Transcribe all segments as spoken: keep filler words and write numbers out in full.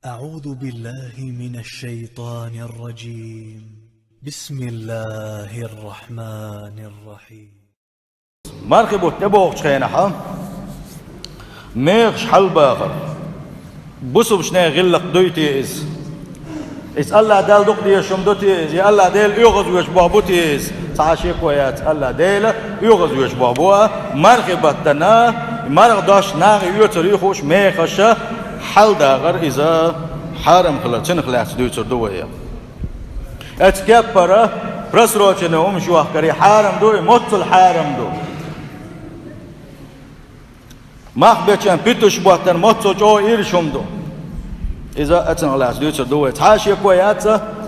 أعوذ بالله من الشيطان الرجيم. بسم الله الرحمن الرحيم. Мархий бутт тӀебогӀучу хенахь, мехаш хьалабахар. Бусалбачу нехан гӀиллакх дуй те иза? Иза АллахӀ Далла дукха дезаш хӀума ду те иза? Я АллахӀ Дела оьгӀазвоьдуш болх бу те иза? Цхьа а шеко яц, АллахӀ Дела оьгӀазвоьдуш болх бу. Мархий баттана, марха дош нахе оьцур ю хууш мехаш хьаладахар, иза хьарам хилар, цунах лаьцна дуьйцур ду вай. Оцу кеппара просроченный хӀумаш йохкар, и хьарам ду, и моццул хьарам ду. Мах бечан питанаш боттар моццул чӀогӀа ирча хӀума ду. Иза оцунах лаьцна дуьйцур ду вай. Цхьа а шеко яц,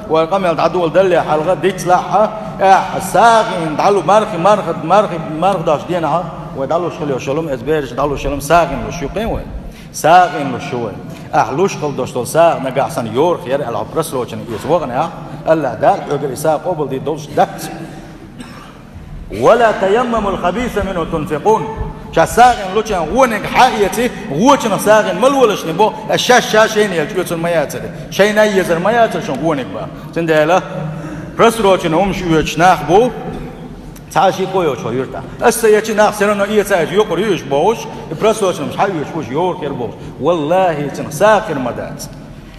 вай къамел дӀадоладалале хьалха дицлахь, ахь сагӀина дӀалу мархи, марха, мархи, марха дош денахь, вай дӀалуш хила йолуш йолу хӀума, иза бераш дӀалуш йолу хӀума сагӀина луш ю кхин вай. СагӀина луш ю вай. Ахь луш хила долуш долу сагӀа нагахь санна йорах яра аьлла, хьо просроченный эца ваханехь, АллахӀ Дала хьоьгара и сагӀа къобалдийр долуш дац. «ولا تيمموا الخبيث منه تنفقون». Ша сагӀина лучохь гӀониг хьаэций, гӀочунах сагӀина ма лолашний бо, аса шаьш ша шайна елча оьцур ма яцара. Шайна езар ма яцара шун гӀониг бан. Цундела просроченный хӀумаш оьцуш нах бу, цхьа а шеко йоцуш хьо юьртахь. Аса ца эцча нах все равно эца иза йоккхур ю уьш бохуш, и просроченный хӀумаш хьаоьцуш бу уьш йорах яра бохуш. Валлахи, цунах сагӀа хир ма дац.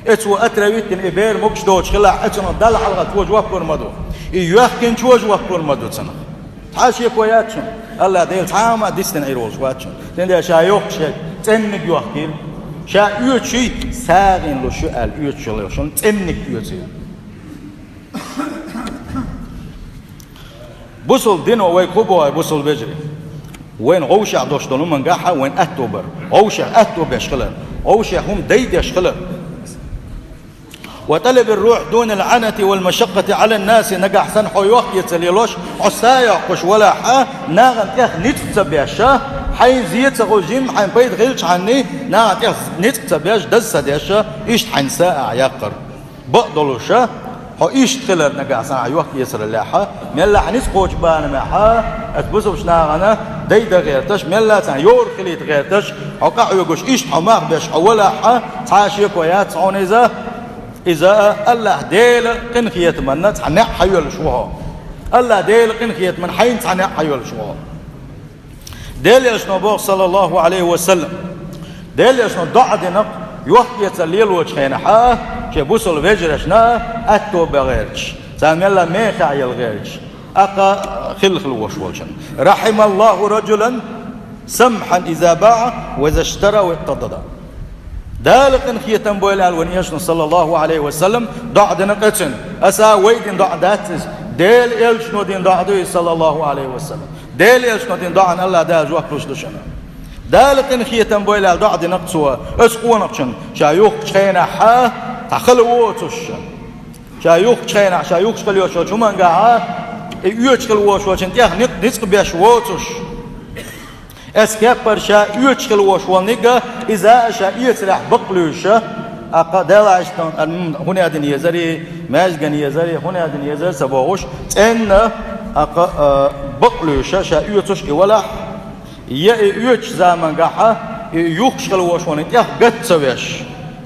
Эцо отравить дина и бер могуш доцуш хилахь, эцунах Далла хьалха чӀогӀа жоп лур ма ду. И йоьхкинчо жоп лур ма ду цунах. Цхьа а шеко яц шуна. АллахӀ Дела цхьа а хӀума дицдина Ӏийр волуш вац шуна. Цундела ша йохкуш хӀетта цӀенниг йохкийла. Ша оьцуш ю, сагӀина луш ю аьлла оьцуш хила йолуш хӀума цӀенниг оьцийла. Бусалба дино вай кху боху, бусалба вежарий. Вайна гӀовшех долуш долу хӀумангахь вайна аьтто бар. ГӀовшех аьтто беш хилар. ГӀовшех хӀума дайдеш хилар. «وطلب الروح دون العنة والمشقة على الناس». Нагахь санна хьо йохк-эца лелош, хьо са йоккхуш валахь, нахана тӀех ницкъ ца беш, хьайна зе ца хуьлу жимма, хьайна пайда хилчхьана, нахана тӀех ницкъ ца беш, даз ца деш, иштта хьайна са а яккхар. Бакъдолуш, хьо иштта хилар нагахь санна хьан йохк-эцараллехь, мелла хьан ницкъ кхочу барамехь, аса бусалбачу нахана дайдан гӀерташ, мелла царна йорах хилийта гӀерташ, хьо къахьоьгуш, иштта хьо мах беш хьо валахь, цхьа а шеко яц хьуна иза, иза АллахӀ Делан къинхетаманна цхьа неӀ хьайоьллуш ву хьо. АллахӀ Делан къинхетаман хьайна цхьа неӀ хьайоьллуш ву хьо. Делан Элчано боху, саллаллаху Ӏалайхи ва саллам, Делан Элчано доӀа дина йохк-эцар лелочу хенахь, шен бусалба вежаршна аьтто бан гӀерташ, царна мелла мехехь яла гӀерташ, акха хилла хила вош волчун. «رحم الله رجلا سمحا إذا باع وإذا اشترى واقتضى». Дала къинхетам бойла аьлла вайн Элчано, саллаллаху Ӏалайхи ва саллам, доӀа дина къецина. Аса вай дина доӀа дац иза. Делан Элчано дина доӀа ду иза, саллаллаху Ӏалайхи ва саллам. Делан Элчано дина доӀана АллахӀ Дала жоп луш ду шуна. Дала къинхетам бойла аьлла доӀа дина цо, оцу къонахчун, ша юхкучу хенахь, цхьа хала воцуш. Ша юхкучу хенахь, ша юхкуш хила йолчу хӀумангахь, и оьцуш хила вош волчун тӀех ницкъ, ницкъ беш воцуш. Эцу кеппара ша оьцуш хила вош волу нигга, иза а ша эцарехь бакълуьйша, акха Дела иштта хӀун а дина езари, маьждиган езари, хӀун а дина езари ца бохуш, цӀенна, акха, а, бакълуьйша, ша оьцуш и валахь, я и оьцуш замангахьа, и юхкуш хила вош волу тӀех гат ца веш.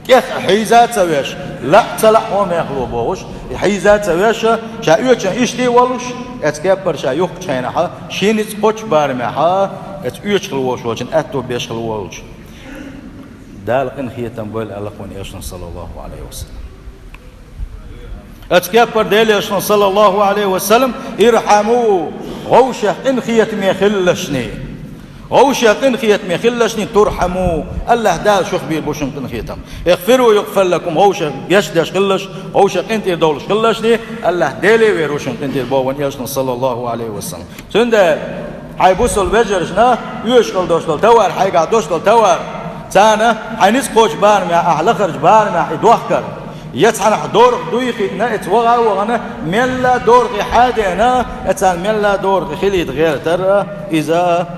ТӀех хьийза а ца веш, лаъ ца лаъ хьо мехало бохуш, и хьийза а ца веш, ша оьцуш иштта а волуш, эцу кеппара ша юхкучу хенахь, шен ницкъ кхочу барамехь, эцу оьцуш хила вош волчун аьтто беш хила волчу. Дала къинхетам бойла аьлла вайн Элчано, саллаллаху Ӏалайхи ва саллам. Эцу кеппара Делан Элчано, саллаллаху Ӏалайхи ва саллам, «ارحموا», гӀовшех къинхетаме хилалашний. ГӀовшех къинхетаме хилалашний, «ترحموا», АллахӀ Дала шух бийр бу шуна къинхетам. «اغفروا يغفر لكم», гӀовшех гечдеш хилалаш, гӀовшех къинтӀера довлуш хилалашний, АллахӀ Деле вер ву шуна къинтӀера боху вайн Элчано, саллаллаху Ӏалайхи ва саллам. Цундела хьайн бусалба вежаршна оьшуш хила долуш долу товар, хьайгахь долуш долу товар, царна хьайн ницкъ кхочу барамехь, ахь лахарчу барамехь и дохкар. Я цхьанхьа дорах дуй хиъна, эца ваха а вахана, мелла дорах и хьадена, эца мелла дорах и хилийта гӀертар, иза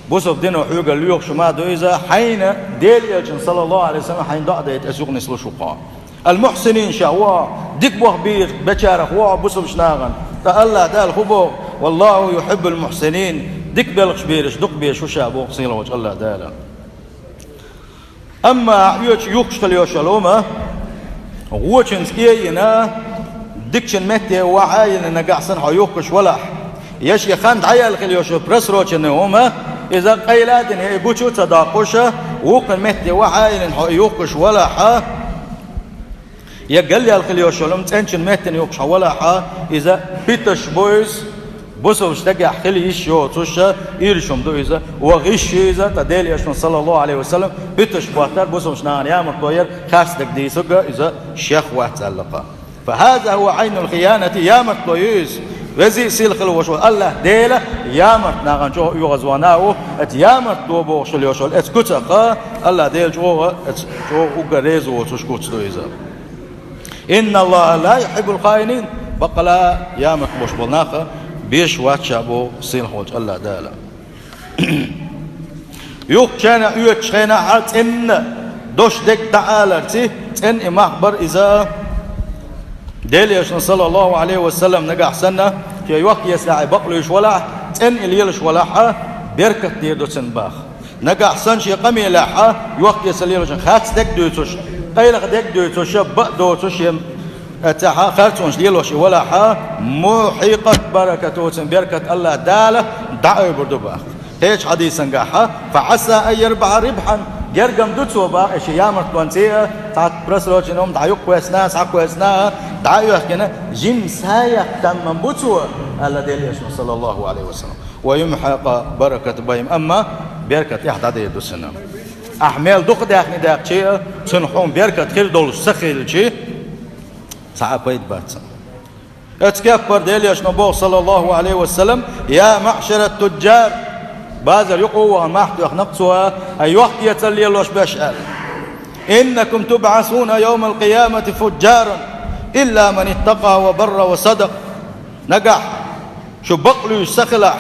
бусалба дино хьоьга лоьхуш ма ду иза, хьайна Делан Элчано, саллаллаху Ӏалайхи ва саллам, хьайна доӀа дайта аса юкъа нислуш ву хьо. «المحسنين» ша ву, дика болх бийр бечарах ву бусалбачу нахана. Ткъа АллахӀ Дала хӀун боху: «والله يحب المحسنين», дика белхаш бийраш дукха безаш ву ша боху сийлахьчу АллахӀ Дала. Амма оьцуш юхкуш хила йолуш йолу хӀума, Вочунца кӀе а йина, дикачун метте вахьа а йина, нагахь санна хьо юхкуш валахь. Я шен хан дӀаяьлла хила йолуш йолу просроченный хӀума, иза къайла а дина, я и гучу а ца доккхуш, вукхун метте вахьа а йина хьо юхкуш валахь. Я галъяьлла хила йолуш йолу хӀума цӀеначун меттана юхкуш хьо валахь, иза питанаш бу иза. Бусалба стагехь хила йиш йоцуш, ирча хӀума ду иза, ва гӀиш ю иза, ткъа Делан Элчано, саллаллаху Ӏалайхи ва саллам, питанаш боттар, бусалба нахана ямартло яр, харц дерг дийцург иза шех вац аьлла-кх. فهذا هو عين الخيانة, ямартло ю иза. Везий, сийлахь хила волуш волу АллахӀ Дела ямарт нахана чӀогӀа оьгӀазвахна а ву, оцу ямартло бохуш хила йолуш йолу оцу куьцах АллахӀ Дела чӀогӀа, оцу чӀогӀа уггар реза воцуш куц ду иза. إن الله لا يحب الخائنين, баккъала ямартло луш болу нах безаш вац ша боху сийлахь волчу АллахӀ Дала. Юхкучарна оьцучу хенахь цӀена дош дерг дӀааларца, цӀена и мах бара иза. Делан Элчано, саллаллаху Ӏалайхи ва саллам, нагахь санна, шен йохк-эцарехь и бакълуьйш валахь, цӀена и лелаш валахь, беркат дийр ду цунна боху. Нагахь санна шен къамелехь йохк-эцар лелочун харц дерг дуьйцуш, къайлаха дерг дуьйцуш, бакъ доцуш, шен цехьа харцонаш лелош и валахь, محقت بركته, цуьнан беркат АллахӀ Дала дӀаайбур ду боху. Кхечу хьадисангахь: فعسى أن يربح ربحا, гергам ду цо боху, и шен ямартлонца а, цхьа просроченный хӀума дӀа юккъехь весна а, схьакхоьссина а, дӀа а оьхкина, жимма схьаяккха тамман бу цо, аьлла Делан Элчано, саллаллаху Ӏалайхи ва саллам. ويمحق بركة بيعهم, амма беркат тӀехь дӀадийр ду цуьнан. Ахь мел дукха даьхни даьккхича а, цуьнан хьуна беркат хир долуш ца хилча, цхьа а пайда бац цуьнан. Оцу кеппара Делан Элчано боху, саллаллаху Ӏалайхи ва саллам: يا معشر التجار, базар юкъа а вахана мохь тоьхна-кх цо, хьайн йохк-эцар лелош берш, аьлла. إنكم تبعثون يوم القيامة فجارا إلا من اتقى وبر وصدق. Нагахь шу бакълуьйш ца хилахь,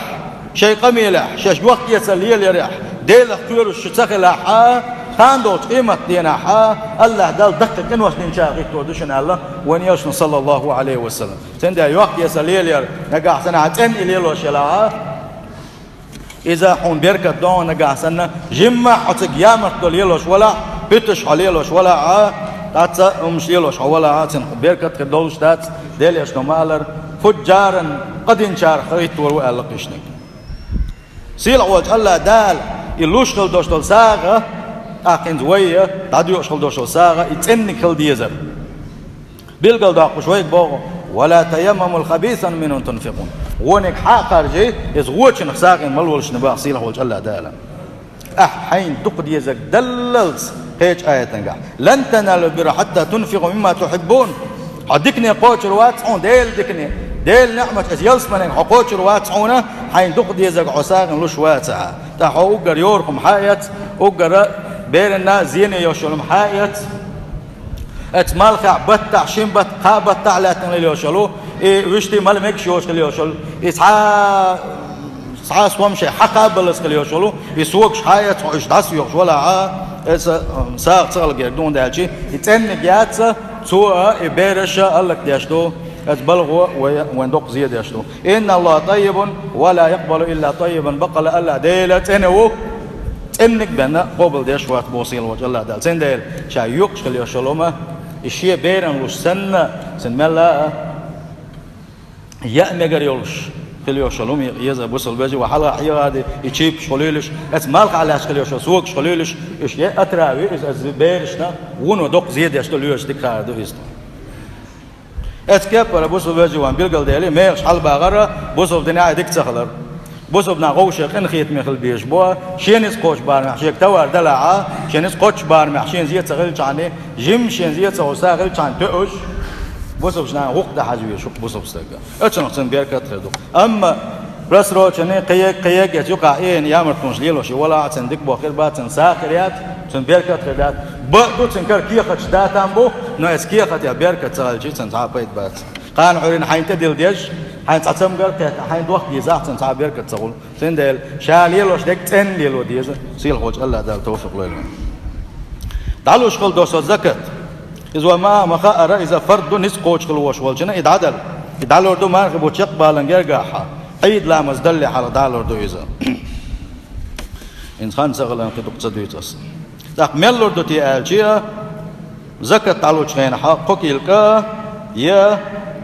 шайн къамелехь, шаьш йохк-эцар лелаярехь, Делах кхоьруш шу ца хилахь, хандолчу къематдийнахь АллахӀ Дала даккхий къинош динчарах хӀиттор ду шуна, аьлла вайн Элчано, саллаллаху Ӏалайхи ва саллам. Цундела йохк-эцар лелаяр нагахь санна хьан цӀена и лелош елахь, иза хьуна беркат догӀу нагахь санна, жимма хьо цига ямартло лелош валахь, питанаш хьо лелош валахь, цхьацца хӀумаш лелош хьо валахь, цуьнан беркат хир долуш дац, Делан Элчано ма-аллара, фуджаран, къа динчарах хӀиттор ву аьлла кхечаниг. Сийлахь волчу АллахӀ Дала и луш хила долуш долу сагӀа, тӀаккха хӀинца вай дӀадоьдуш хила долуш долу сагӀа, и цӀенниг хила дезара. Билгалдоккхуш вайга боху: ولا تيمموا الخبيث منه تنفقون. Вониг хьа а кхаржий, иза вочунах сагӀина ма лолаш ду боху сийлахь волчу АллахӀ Дала. Ахь хьайна дукха дезарг даллалц кхечу аятангахь: لن تنالوا البر حتى تنفقوا مما تحبون. Хьо дикане кхочур вац хьуна, Делан дикане, Делан ниӀматах иза ялсаманиг хьо кхочур вац хьуна, хьайна дукха дезарг хьо сагӀина луш вацахь. ТӀаккха хьо уггар йора хӀума хьа а эц, уггара беранна зене йолуш йолу хӀума хьа а эц. Оцу малхехь баттахь, шина баттахь, кхаа баттахь лаьттина хила йолуш йолу, и вуьшта мала мегаш йоцуш хила йолуш йолу, и цхьа, цхьа а сом шайн хьакха а баллалц хила йолуш йолу, и согаш хьа а эц, хьо уьш дӀасаоьхуш валахь, иза, м, сагӀа ца хила герга ду, хӀунда аьлча и цӀенниг яц, цо а, и бераш а хӀаллакдеш ду, иза балхо вай, вайн доккха зе деш ду. إن الله طيب ولا يقبل إلا طيبا. Баккъала АллахӀ Дела цӀена ву, цӀенниг бен къобалдеш вац боху сийлахь волчу АллахӀ Дала. Цундела ша юкъаш хила йолуш йолу хӀума, и шен беран луш санна, цуьнан мелла а яа мегар йолуш хила йолуш йолу хӀума еза бусалба вежарий, вай хьалха хьехаде, и чипсаш хуьлийла уьш, оцу малхахь лаьтташ хила йолуш йолу согаш хуьлийла уьш, уьш я отравы, иза, иза берашна вуно доккха зе деш ду, лоьцуш дика хаа ду иза. Оцу кеппара бусалба вежарий, вайн билгалдели, мехаш хьалабагӀар бусалба динехь дика ца хилар. Бусалба нах вовшийн къинхетаме хила безаш бу, шен ницкъ кхочу барамехь шега товар далахь а, шен ницкъ кхоччу барамехь шен зе ца хилчахьана, жимма шен зе ца хуьлу са хилчахьана тоьуш, бусалбачу нахана гӀуллакх дан хьажа везаш ву бусалба стаг. Оцунах цуьнан беркат хир ду. Амма просроченный, кхиерг, кхиерг, эца юкъахь ийна ямартлонаш лелош и валахь а, цуьнан дика боху хир бац, цуьнан сагӀа хир яц, цуьнан беркат хир дац. Бакъ ду, цуьнан кара кехаташ датам бу, но оцу кехатех беркат ца хилча, цуьнан цхьа а пайда бац. Кхана Ӏуьйранна хьайна тӀедилла дезаш, хьайн цхьа цамгар а кхетта, хьайна дохка дезахь, цуьнан цхьа а беркат ца хуьлу. Цундела ша лелош дерг цӀена лело деза, сийлахь волчу АллахӀ Дала товфикъ лойла вайна. ДӀалуш хила долу со закат. Иза вай ма, ма хаара, иза фард ду, ницкъ кхочуш хила волуш волчунна и дӀадала. И дӀалур ду мархи бутт чекхбалан гергахь, Ӏийд ламаз далале хьалха дӀалур ду иза. ХӀинца хан ца хиларна кхин дукха ца дуьйцу ас. ТӀаккха мел лур ду те аьлча, Закат дӀалучу хенахь кхо килка, я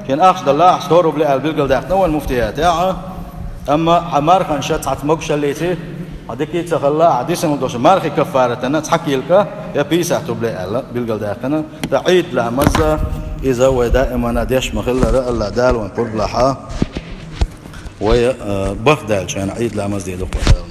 шен ахча даллахь, сто рубли аьлла билгалдаьккхина вайн муфтиятехь, амма хьан марханаш цхьацца могуш хиллехь, хьан дика ца хилла, хьан дисина долчу мархин каффаратана цхьа килка, я пятьдесят рублей аьлла билгалдаьккхина. Ткъа Ӏийд ламаз иза вай даимана деш ма-хиллара, АллахӀ Дала вайн пурба лахь, вай, э, барт даьлча хенахь Ӏийд ламаз дийр ду-кх вай Дала.